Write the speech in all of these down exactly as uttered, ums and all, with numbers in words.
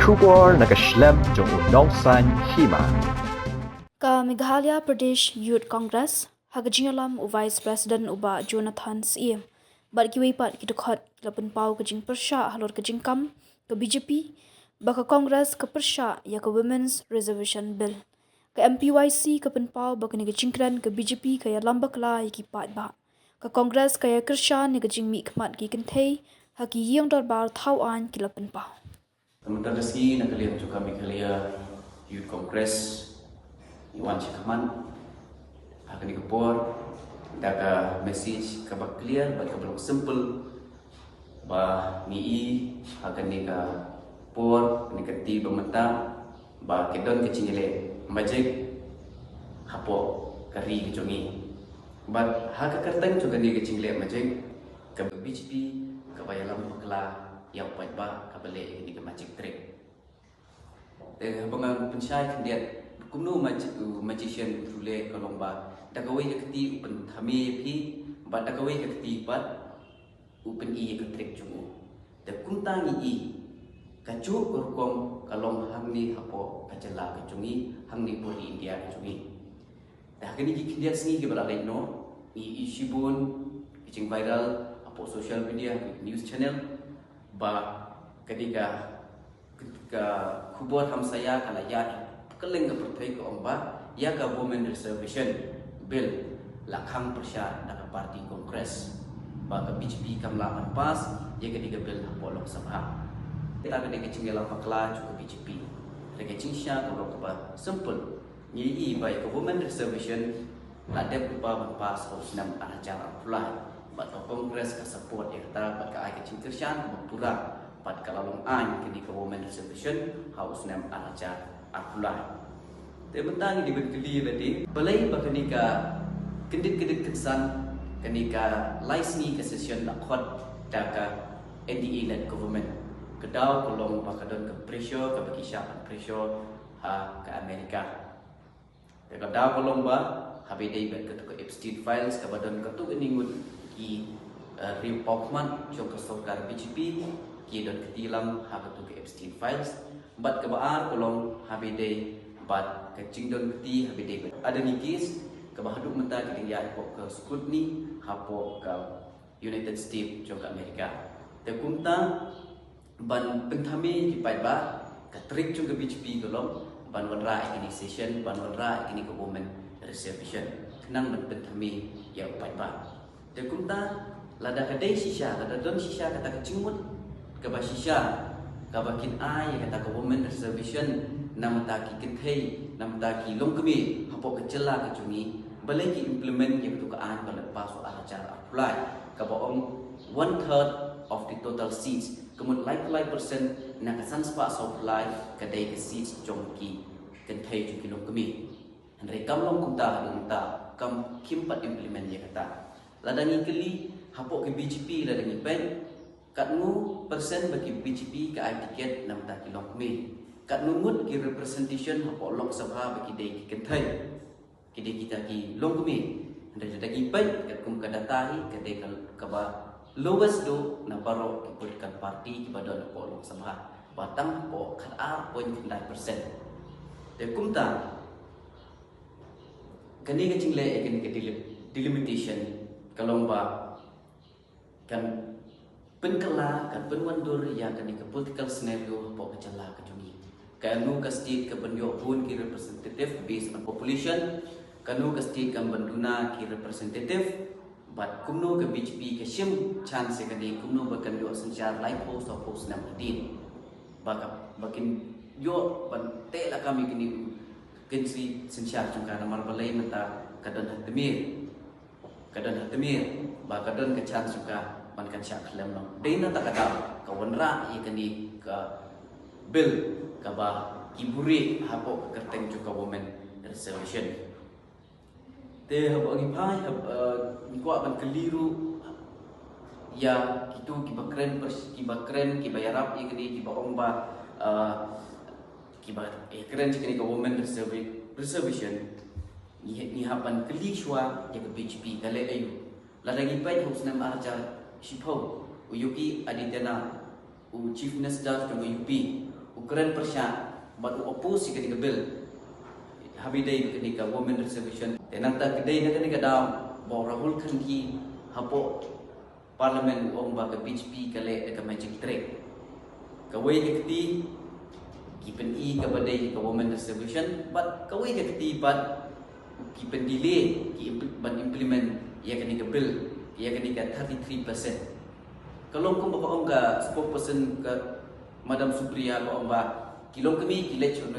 Khubor na ka shlem jong u Nongsaiñ Hima. Ka Meghalaya Pradesh Youth Congress, ha ka jingïalam u Vice President u Bah Jonathan Syiem bad kiwei pat ki dkhot, ki la pynpaw ka jingpyrshah halor ka jingkam ka B J P ba ka Congress ka pyrshah ïa ka Women's Reservation Bill. Ka M P Y C ka pynpaw ba kane ka jingkren ka B J P ka ïalam bakla ïa ki paidbah. Ka Congress ka ïakyrshan ïa ka jingmihkhmat ki kynthei ha ki ïing dorbar thaw aiñ, ki la pynpaw. Ka mynta ka sngi na ka liang jong ka Meghalaya Youth Congress, ngi wan shakhmat ha kane ka por da ka message kaba clear bad kaba long simple, ba ngi i ha kane ka por, kane ka kti ba mynta, ba ka don ka jingleh magic hapoh ka ri ka jong ngi. Bad ha ka kyrteng jong kane ka jingleh magic, ka B J P kaba ïalam bakla ïa u paidbah kaba leh ïa kane ka magic trick. Te haba ngan pynshai khyndiat kumno magi-, u magician u leh, ka long ba da kawei ka kti u pynthame ïa phi, bad da kawei ka kti pat u pyni ïa ka trick jong u. Te kumta ngi i, kajuh ka rukom ka long hangne hapoh ka jylla ka jong ngi, hangne hapoh ri India ka jong ngi. Te ha kine ki khyndiat sngi kiba la leit noh, ngi i shibun ki jingviral hapoh social media, news channel, ba ka dei ka, ka khubor hamsaïa ka la ïaid kylleng ka pyrthei, ka ong ba ïa ka Women Reservation Bill la khang pyrshah da ka party Congress, ba ka B J P kam lah ban pass ïa ka dei ka bill hapoh Lok Sabha. Kata ka dei ka jingïalam bakla jong ka B J P. Te ka jingshisha ka long kaba simple. Ngi i ba ïa ka Women Reservation la dep lypa ban pass ha u snem ar hajar arphew lai. Bad ka Congress ka support ïa kata, bad ka ai ka jingkyrshan kaba pura, bad ka la long aiñ kane ka Women Reservation ha u snem ar hajar arphew lai. Te mynta ngi dei ban kylli ïa lade, balei ba kane ka kyndit kyndit kynsan, kane ka lai sngi ka session la khot da ka N D A led government. Ka daw ka long ba ka don ka pressure kaba ki shah ban pressure ha ka America. Te ka daw ka long ba haba ïadei bad katu ka Epstein Files, kaba don katu kane ngut ki, eh, riew pawkhmat jong ka sorkar B J P ki don kti lang ha katu ka Epstein Files. Bad kaba ar ka long haba ïadei bad ka jingdon kti haba ïadei bad, ah, da kine ki case kaba haduh mynta ki dang ïaid hapoh ka scrutiny hapoh ka United States jong ka America. Te kumta, ban pynthame ïa ki paidbah, ka trick jong ka B J P ka long ban wanrah ïa kine session, ban wanrah ïa kine ka Women Reservation, khnang ban pynthame ïa u paidbah. Te kumta, lada ka dei shisha, lada don shisha kata ka jingmut kaba shisha kaba kin ai ïa kata ka Women Reservation na bynta ki kynthei, na bynta ki longkmie hapoh ka jylla ka jong ngi, balei ki implement ïa katu ka aiñ ba la pass ha u ar hajar arphew lai, kaba ong one third of the total seats, ka mut laiphew lai percent na ka san spah sawphew lai ka dei ka seats jong ki kynthei, jong ki longkmie. Hynrei kam long kumta haduh mynta, kam, kim pat implement ïa kata. Lada ngi kylli hapoh ka B J P, lada ngi peit, katno percent ba ka B J P ka ai ticket na bynta ki longkmie? Katno ngut ki representation hapoh Lok Sabha ba ki dei ki kynthei, ki dei kita ki longkmie? Hynrei lada ngi peit katkum ka data hi, ka dei ka, kaba lowest duh na baroh ki political party kiba don hapoh Lok Sabha, ba tang hapoh khatar point khyndai percent. Te kumta, kane ka jingleh ïa kane ka delim-, delimitation ka long ba kan pynkylla, kan pynwandur ïa kane ka political scenario hapoh ka jylla ka jong ngi. Kano ka state ka ban ïoh bun ki representative based on population, kano ka state kan ban duna ki representative, bad kumno ka B J P ka shim chance ïa kane, kumno ba kan ïoh synshar laiphew, sawphew snem hadien. Ba ka, ba kin ïoh ban teh lakam ïa kine ki kynsi synshar jong ka, namar balei mynta ka don ha tmier. Ka don ha tmier, ba ka don ka chance jong ka ban kan shah khlem noh. Dei na kata ka daw ka wanrah ïa kane ka bill kaba ki buhrieh hapoh ka kyrteng jong ka Women Reservation. Te haba ngi phai, hab-, eh, ngi kwah ban kylli ruh ïa kito kiba kren pers-, kiba kren, kiba ïarap ïa kane, kiba ong ba, eh, kiba, eh, kren ïa kane ka Women Reservi-, Reservation. Ngi, ngi hap ban kylli shuwa ïa ka B J P, ka leh aïu? Lada ngi peit ha u snem ar hajar shiphew, u Yogi Adityanath, u Chief Minister jong ka U P, u kren pyrshah bad u oppose ïa kane ka bill. Haba ïadei bad kane ka women reservation. Te nangta ka dei na kane ka daw ba u Rahul Khangi hapoh Parliament u ong ba ka B J P ka leh da ka magic trick. Kawei ka kti ki pyni kaba dei ka women reservation, bad kawei ka kti pat ki pyndelay ki impl- ban implement ïa kane ka bill, ïa kane ka thirty-three percent. Ka long kumba ka ong ka spokesperson ka Madam Supriya, ka ong ba ki longkmie ki leit sha u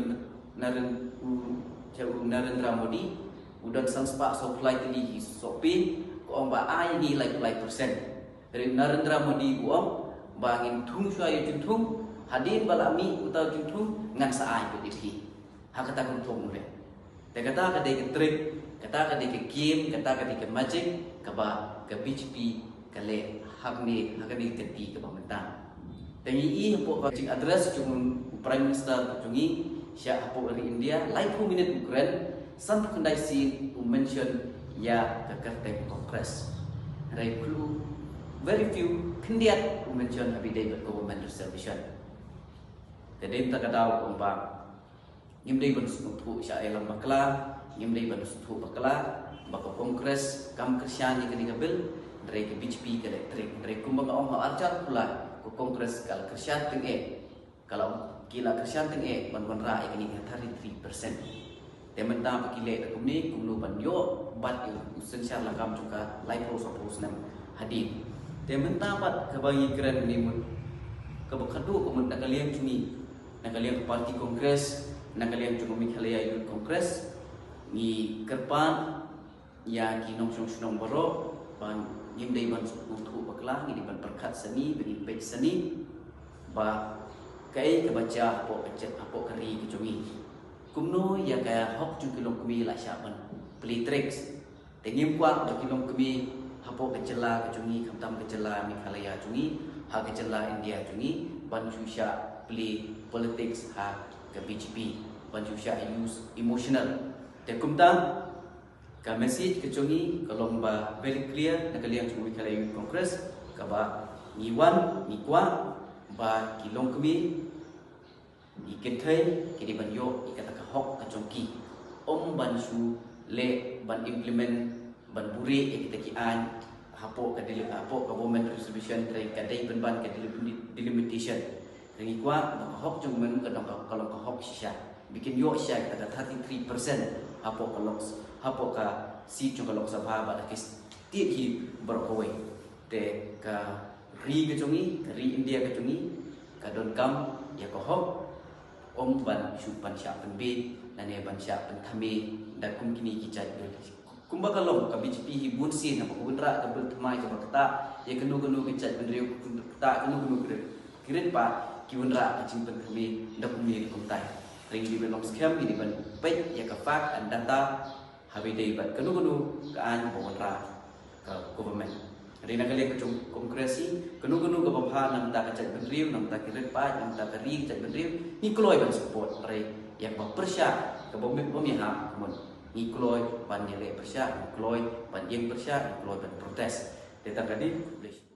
Naren- u- sha u Narendra Modi, u don san spah saw phew lai tylli ki sohpei, ka ong ba ai ngi laiphew lai percent. Hynrei u Narendra Modi u ong ba ngin thung shuwa ïa u jingthung, hadien ba la mih uta u jingthung ngan sa ai pat ïa phi. Ha kata ka rukom u leh. Te kata ka dei ka trick, kata ka dei ka game, kata ka dei ka magic kaba ka B J P ka leh ha kane, ha kane ka kti kaba mynta. Te ngi i hapoh ka jing address jong u Prime Minister jong ngi sha hapoh ri India, laiphew minit u kren, sanphew khyndai sien u mention ïa ka kyrteng Congress. Hynrei khlem very few, khyndiat u mention haba ïadei bad ka women reservation. Te dei mynta ka daw kumba ngim dei ban sngewthuh sha ïalam bakla, ngim dei ban sngewthuh bakla ba ka Congress kam kyrshan ïa kane ka bill, hynrei ka B J P ka leh trick. Hynrei kumba nga ong ha u Archar Pula, ka Congress ka la kyrshan tyngeh, ka la ki la kyrshan tyngeh ban wanrah ïa kane ka thirty-three percent. Te mynta ba ki leh da kumne, kumno ban ïoh bat ïa u synshar lakam jong ka laiphew sawphew snem hadien. Te mynta pat kaba ngi kren ne mut, kaba khadduh ka mut na ka liang jong ngi, na ka liang ka party Congress, na ka liang jong ka Meghalaya Youth Congress, ngi kyrpad ïa ki nongshong shnong baroh ba ngim dei ban sngewthuh bakla, ngi dei ban pyrkhat sani, ba ngin peit sani ba kaei kaba jia hapoh ka jait, hapoh ka ri ka jong ngi. Kumno ïa ka hok jong ki longkmie la shah ban plie tricks. Te ngim kwah ba ki longkmie hapoh ka jylla ka jong ngi, khamtam ka jylla Meghalaya jong ngi, ha ka jylla India jong ngi, ban shu shah plie politics ha ka B J P, ban shu shah use emotional. Te kumta ka message ka jong ngi ka long ba very clear na ka liang jong Meghalaya Youth Congress, kaba ngi wan, ngi kwah ba ki longkmie, ngi kynthei, ki dei ban ïoh ïa kata ka hok ka jong ki. Ym ban shu leh ban implement, ban buhrieh ïa kita ki aiñ hapoh ka deli-, hapoh ka women reservation, hynrei ka dei pynban ka delim-, delimitation. Hynrei ngi kwah ba ka hok jong women ka long ka, ka long ka hok shisha. Ba kin ïoh shisha kita ka thirty-three percent hapoh ka Lok, hapoh ka seat jong ka Lok Sabha bad ha ki state hi baroh kawei. Te ka ri ka jong ngi, ka ri India ka jong ngi, ka donkam ïa ka hok, ym ban shu pynshah pynbiej lane ban shah pynthame da kum kine ki jait bill. Kumba ka long ka B J P hi bun sien haba ka wanrah ka bill thymmai kaba ktah ïa kano kano ka jaitbynriew, ktah kano kano ka rit, ki rit pat ki wanrah ka jingpynthame da kumne da kumtai. Hynrei ngi dei ban long skhem, ngi dei ban peit ïa ka fact and data haba ïadei bad kano kano ka aiñ ba wanrah ka government. Hynrei na ka liang ka jong Congress hi, kano kano kaba bha na bynta ka jaitbynriew, na bynta ki rit paid, na bynta ka ri ka jaitbynriew, ngi kloi ban support. Hynrei ïa kaba pyrshah, kaba mih, ba mih ha ka mon, ngi kloi ban ïaleh pyrshah, ngi kloi ban ïeng pyrshah, ngi kloi ban protest. Te tang kane, khublei.